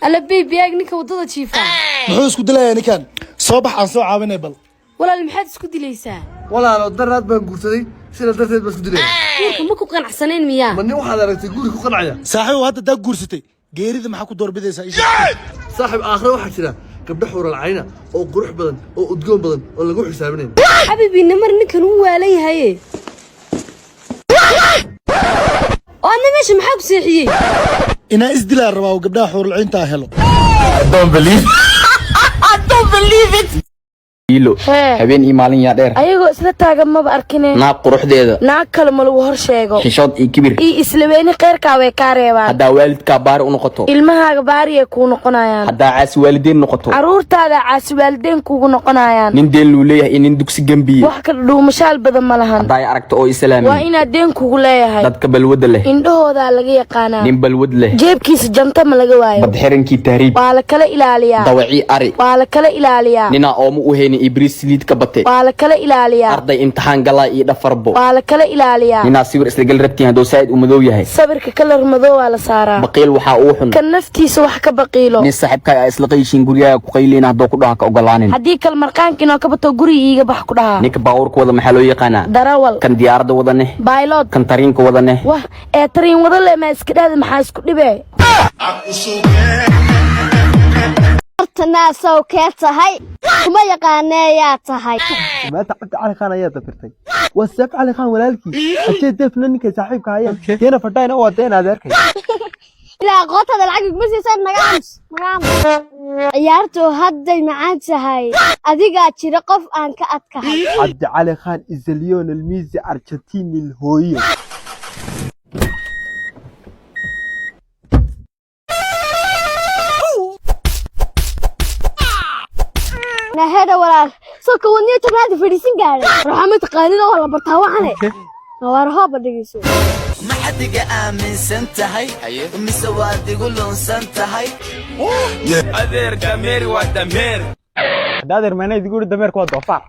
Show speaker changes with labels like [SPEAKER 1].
[SPEAKER 1] Alla baby, eeg ninka waddada jiifa.
[SPEAKER 2] Muxuu isku dilayaa ninkan? Soo bax, aan soo caawinay bal.
[SPEAKER 1] Walaal, maxaad isku dilaysaa?
[SPEAKER 3] Walaalo, daraad baan guursaday, sida darteed baan isku dilaya.
[SPEAKER 1] Guurka ma ku qanacsanayn miyaa?
[SPEAKER 3] Ma nin waxaad aragtay guri ku qancaya?
[SPEAKER 2] Saaxiibow, hadda daa guursatay, geerida maxaa ku doorbidaysaa isha?
[SPEAKER 3] Saaxiib, aakhire waxaa jira gabdho xuural cayna oo qurux badan oo udgoon badan oo lagu xisaabinayn.
[SPEAKER 1] Xabiibi, namar ninkan wuu waalan yahaye, oo adna meesha maxaa ku seexiyey?
[SPEAKER 2] Inaa isdilaa rabaa oo gabdhaha xuuralciintaa helo.
[SPEAKER 4] Iilo.
[SPEAKER 5] Hee.
[SPEAKER 4] Habeen iyo maalin yaa dheer?
[SPEAKER 5] Ayagoo isla taagan maba arkine.
[SPEAKER 4] Naag quruxdeeda.
[SPEAKER 5] Naag kale ma lagu hor sheego.
[SPEAKER 4] Xishood iyo kibir.
[SPEAKER 5] Iyo islaweyni, kheyrkaa way kaa reebaan.
[SPEAKER 4] Haddaa waalidkaa baari u noqoto.
[SPEAKER 5] Ilmahaaga baariyay kuu noqonayaan.
[SPEAKER 4] Haddaa caasi waalideyn noqoto.
[SPEAKER 5] Carruurtaada caasi waalideen kuugu noqonayaan.
[SPEAKER 4] Nin deen luu leeyahay iyo nin dugsi gembiye.
[SPEAKER 5] Wax ka dhuumashaal badan ma lahan.
[SPEAKER 4] Haddaa ay aragto oo
[SPEAKER 5] Waa
[SPEAKER 4] isalaamin.
[SPEAKER 5] inaad deen kugu leeyahay.
[SPEAKER 4] Dadka balwadda leh.
[SPEAKER 5] Indhahoodaa laga yaqaanaa.
[SPEAKER 4] Nin balwad leh.
[SPEAKER 5] Jeebkiisa janta ma laga waayo.
[SPEAKER 4] Badxirankii tahriib.
[SPEAKER 5] Waa la kala ilaaliyaa.
[SPEAKER 4] Dawacii ari.
[SPEAKER 5] Waa la kala ilaaliyaa.
[SPEAKER 4] Ninaa ooma u haynin ibriis saliid ka bate.
[SPEAKER 5] Waa la kala ilaaliyaa.
[SPEAKER 4] Arday imtixaan galaa iyo dhafarbo.
[SPEAKER 5] Waa la kala ilaaliyaa.
[SPEAKER 4] Ninaa sawir islagal rabtiin hadduu saa'id u madow yahay.
[SPEAKER 5] Sawirka kalar madow waa la saaraa.
[SPEAKER 4] Baqiil waxaa uu xun.
[SPEAKER 5] Kan naftiisa wax ka baqiilo.
[SPEAKER 4] Nin saaxiibkaaga ay isla qayishiin gurigaaga ku qayliina hadduu ku dhaha ka ogolaanin.
[SPEAKER 5] Haddii kal marqaanka inoo ka bato, guriga iiga bax ku dhahaa.
[SPEAKER 4] Ninka baabuurka wada maxaa loo yaqaanaa?
[SPEAKER 5] Darawal.
[SPEAKER 4] Kan diyaaradda wadane?
[SPEAKER 5] Pilot.
[SPEAKER 4] Kan tariinka wadane?
[SPEAKER 5] Wah, ee tariin wada le maa iska dhahda, maxaa isku dhibee?
[SPEAKER 6] Horta naasow, kee tahay? Kuma yaqaaneeyaa tahay?
[SPEAKER 7] Maanta Cabdi Cali Khan ayaa dafirtay. Waa Seef Cali Khan walaalkii, Ajee Defna ninkay saaxiibka hayeen, keena fadhayna waa deen adeerkay.
[SPEAKER 6] Ilaa aqoontaada lacag iguma siisan. Naga aamus, naga aamus. Ciyaartu hadday macaan tahay, adigaa jira qof aan ka adkahay.
[SPEAKER 7] Cabdi Cali Khan is Lionel Messi Argentine hooyo.
[SPEAKER 6] Naheda walaal, soka wadniyo tobnaada fadhiisin gaadhay. Waxaa ma taqaanida? Waa la bartaa waxane nawaar hooba dhegeyso.
[SPEAKER 8] Maxaad iga aaminsan tahay mise waad igu lunsan tahay?
[SPEAKER 9] Adeer, dameeri waa dameer.
[SPEAKER 7] Adeer, mana idigu yidhi dameerku waa doofaar?